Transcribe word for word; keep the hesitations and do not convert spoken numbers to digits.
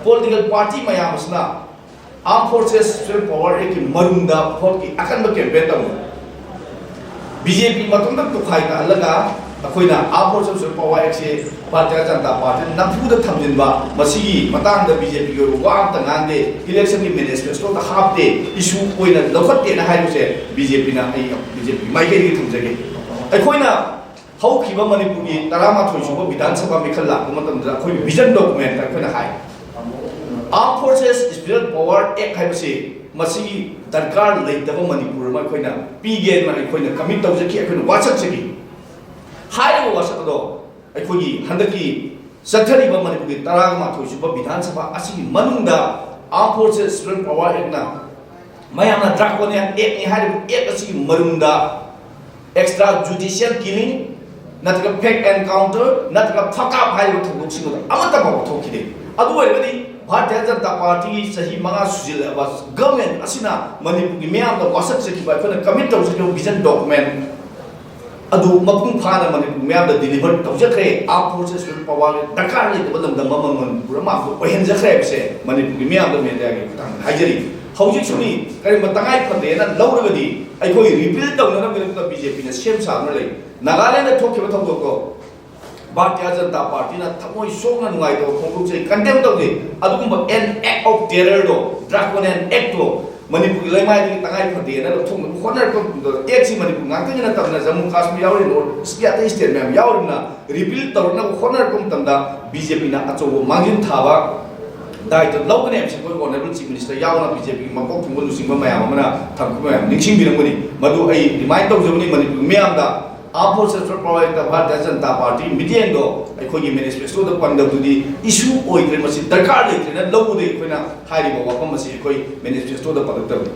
Political party ꯃꯌꯥꯝ ꯑꯁꯤꯅ Armed Forces Special Power Actꯀꯤ ꯃꯔꯨꯝꯗ ꯚꯣꯠꯀꯤ ꯑꯀꯟꯕ ꯀꯦꯝꯄꯦꯟ ꯇꯧꯏ꯫ ꯕꯤ ꯖꯦ ꯄꯤ ꯃꯇꯣꯝꯇ ꯇꯨꯈꯥꯏ ꯇꯥꯍꯜꯂꯒ ꯑꯩꯈꯣꯏꯅ Armed Forces Special Power Actꯁꯦ Bharatiya Janata ꯄꯥꯔꯇꯤꯅ ꯅꯝꯐꯨꯗ ꯊꯝꯖꯤꯟꯕ, ꯃꯁꯤꯒꯤ ꯃꯇꯥꯡꯗ ꯕꯤ ꯖꯦ ꯄꯤꯒꯤ ꯑꯣꯏꯕ ꯋꯥ ꯑꯝꯇ ꯉꯥꯡꯗꯦ, ꯏꯂꯦꯛꯁꯟꯒꯤ ꯃꯦꯅꯤꯐꯦꯁꯇꯣꯗ ꯍꯥꯞꯇꯦ, ꯏꯁꯨ ꯑꯣꯏꯅ ꯂꯧꯈꯠꯇꯦꯅ ꯍꯥꯏꯕꯁꯦ ꯕꯤ ꯖꯦ ꯄꯤꯅ, ꯑꯩ ꯕꯤ ꯖꯦ ꯄꯤ ꯃꯥꯏꯀꯩꯗꯒꯤ ꯊꯝꯖꯒꯦ꯫ ꯑꯩꯈꯣꯏꯅ ꯍꯧꯈꯤꯕ ꯃꯅꯤꯄꯨꯔꯒꯤ ꯇꯔꯥꯃꯥꯊꯣꯏ ꯁꯨꯕ ꯕꯤꯙꯥꯟ ꯁꯚꯥ ꯃꯤꯈꯜ ꯂꯥꯛꯄ ꯃꯇꯝꯗ ꯑꯩꯈꯣꯏꯒꯤ ꯚꯤꯖꯟ ꯗꯣꯀꯨꯃꯦꯟꯇ ꯑꯩꯈꯣꯏꯅ ꯍꯥꯏ, Armed Forces Special Power Act ꯍꯥꯏꯕꯁꯤ ꯃꯁꯤꯒꯤ ꯗꯔꯀꯥꯔ ꯂꯩꯇꯕ ꯃꯅꯤꯄꯨꯔ ꯑꯃ ꯑꯩꯈꯣꯏꯅ ꯄꯤꯒꯦꯅ ꯑꯩꯈꯣꯏꯅ ꯀꯃꯤꯠ ꯇꯧꯖꯈꯤ, ꯑꯩꯈꯣꯏꯅ ꯋꯥꯁꯛꯆꯈꯤ꯫ ꯍꯥꯏꯔꯤꯕ ꯋꯥꯁꯛ ꯑꯗꯣ ꯑꯩꯈꯣꯏꯒꯤ ꯍꯟꯗꯛꯀꯤ ꯆꯠꯊꯔꯤꯕ ꯃꯅꯤꯄꯨꯔꯒꯤ ꯇꯔꯥꯃꯥꯊꯣꯏ ꯁꯨꯕ ꯕꯤꯙꯥꯟ ꯁꯚꯥ ꯑꯁꯤꯒꯤ ꯃꯅꯨꯡꯗ Armed Forces Special Power Actꯅ ꯃꯌꯥꯝꯅ draconian actꯅꯤ ꯍꯥꯏꯔꯤꯕ act ꯑꯁꯤꯒꯤ ꯃꯔꯨꯝꯗ extra judicial killing ꯅꯠꯇ꯭ꯔꯒ fake encounter ꯅꯠꯇ꯭ꯔꯒ fuck up ꯍꯥꯏꯔꯤꯕ ꯊꯧꯗꯣꯛꯁꯤꯡ ꯑꯗꯨ ꯑꯃꯠꯇ ꯐꯥꯎꯕ ꯊꯣꯛꯈꯤꯗꯦ꯫ ꯑꯗꯨ ꯑꯣꯏꯔꯒꯗꯤ ꯚꯥꯔꯇꯤꯌ ꯖꯅꯇꯥ ꯄꯥꯔꯇꯤꯒꯤ ꯆꯍꯤ ꯃꯉꯥ ꯁꯨꯖꯤꯜꯂꯛꯂꯕ ꯒꯚꯔꯟꯃꯦꯟꯠ ꯑꯁꯤꯅ ꯃꯅꯤꯄꯨꯔꯒꯤ ꯃꯤꯌꯥꯝꯗ ꯋꯥꯁꯛꯆꯈꯤꯕ, ꯑꯩꯈꯣꯏꯅ ꯀꯃꯤꯠ ꯇꯧꯖꯈꯤꯕ ꯚꯤꯖꯟ ꯗꯣꯀꯨꯃꯦꯟꯠ ꯑꯗꯨ ꯃꯄꯨꯡ ꯐꯥꯅ ꯃꯅꯤꯄꯨꯔ ꯃꯤꯌꯥꯝꯗ ꯗꯤꯂꯤꯚꯔ ꯇꯧꯖꯈ꯭ꯔꯦ꯫ Armed Forces Special Power Actꯀꯤ ꯗꯔꯀꯥꯔ ꯂꯩꯇꯕ ꯂꯝꯗꯝ ꯑꯃ ꯃꯅꯤꯄꯨꯔ ꯑꯃ ꯑꯣꯏꯍꯟꯖꯈ꯭ꯔꯦ ꯍꯥꯏꯕꯁꯦ ꯃꯅꯤꯄꯨꯔꯒꯤ ꯃꯤꯌꯥꯝꯗ ꯃꯦꯗꯤꯌꯥꯒꯤ ꯈꯨꯠꯊꯥꯡꯗ ꯍꯥꯏꯖꯔꯤ꯫ ꯍꯧꯖꯤꯛꯁꯨꯅꯤ, ꯀꯔꯤꯒꯨꯝꯕ ꯇꯉꯥꯏ ꯐꯗꯦꯅ ꯂꯧꯔꯒꯗꯤ ꯑꯩꯈꯣꯏ ꯔꯤꯄꯤꯜ ꯇꯧꯅꯅꯕꯒꯤꯗꯃꯛꯇ ꯕꯤ ꯖꯦ ꯄꯤꯅ ꯁꯦꯝ ꯁꯥꯗꯨꯅ ꯂꯩ꯫ ꯅꯥꯒꯥꯂꯦꯟꯗ ꯊꯣꯛꯈꯤꯕ ꯊꯧꯗꯣꯛꯇꯣ ꯚꯥꯔꯇꯤꯌ ꯖꯅꯇꯥ ꯄꯥꯔꯇꯤꯅ ꯊꯃꯣꯏ ꯁꯣꯛꯅ ꯅꯨꯡꯉꯥꯏꯇꯕ ꯐꯣꯡꯗꯣꯛꯆꯩ, ꯀꯟꯗꯦꯝ ꯇꯧꯖꯩ꯫ ꯑꯗꯨꯒꯨꯝꯕ an act of terrorꯗꯣ, draconian actꯇꯣ ꯃꯅꯤꯄꯨꯔꯒꯤ ꯂꯩꯃꯥꯏꯗꯒꯤ ꯇꯉꯥꯏ ꯐꯗꯦꯅ ꯂꯧꯊꯣꯛꯅꯕ ꯍꯣꯠꯅꯔꯛꯄ ꯃꯇꯝꯗ, actꯁꯤ ꯃꯅꯤꯄꯨꯔ ꯉꯥꯛꯇꯒꯤ ꯅꯠꯇꯕꯅ ꯖꯝꯃꯨ ꯀꯥꯁꯃꯤꯔ ꯌꯥꯎꯔꯤ, ꯅꯣꯔꯠ ꯏꯁꯀꯤ ꯑꯇꯩ ꯁ꯭ꯇꯦꯠ ꯃꯌꯥꯝ ꯌꯥꯎꯔꯤꯕꯅ ꯔꯤꯄꯤꯜ ꯇꯧꯔꯛꯅꯕ ꯍꯣꯠꯅꯔꯛꯄ ꯃꯇꯝꯗ ꯕꯤ ꯖꯦ ꯄꯤꯅ ꯑꯆꯧꯕ ꯃꯥꯡꯖꯤꯟ ꯊꯥꯕ ꯗꯥꯏꯇ ꯂꯧꯒꯅꯤ ꯍꯥꯏꯕꯁꯤ ꯑꯩꯈꯣꯏ ꯑꯣꯅꯔꯦꯕꯜ ꯆꯤꯐ ꯃꯤꯅꯤꯁꯇꯔ ꯌꯥꯎꯅ ꯕꯤ ꯖꯦ ꯄꯤꯒꯤ ꯃꯀꯣꯛ ꯊꯣꯡꯕ ꯂꯨꯆꯤꯡꯕ ꯃꯌꯥꯝ ꯑꯃꯅ ꯊꯝꯈꯤꯕ ꯃꯌꯥꯝ ꯅꯤꯡꯁꯤꯡꯕꯤꯔꯝꯒꯅꯤ꯫ ꯃꯗꯨ ꯑꯩ ꯔꯤꯃꯥꯏꯟ ꯇꯧꯖꯕꯅꯤ ꯃꯅꯤꯄꯨꯔꯒꯤ ꯃꯤꯌꯥꯝꯗ꯫ Armed Forces Special Power Actꯇ ꯚꯥꯔꯇꯤꯌ ꯖꯅꯇꯥ ꯄꯥꯔꯇꯤ ꯃꯤꯠꯌꯦꯡꯗꯣ ꯑꯩꯈꯣꯏꯒꯤ ꯃꯦꯅꯤꯐꯦꯁꯇꯣꯗ ꯄꯟꯗꯕꯗꯨꯗꯤ ꯏꯁꯨ ꯑꯣꯏꯗ꯭ꯔꯦ, ꯃꯁꯤ ꯗꯔꯀꯥꯔ ꯂꯩꯇ꯭ꯔꯦꯅ ꯂꯧꯕꯗꯒꯤ ꯑꯩꯈꯣꯏꯅ ꯍꯥꯏꯔꯤꯕ ꯋꯥꯐꯝ ꯑꯁꯤ ꯑꯩꯈꯣꯏ ꯃꯦꯅꯤꯐꯦꯁꯇꯣꯗ ꯄꯜꯂꯛꯇꯕꯅꯤ꯫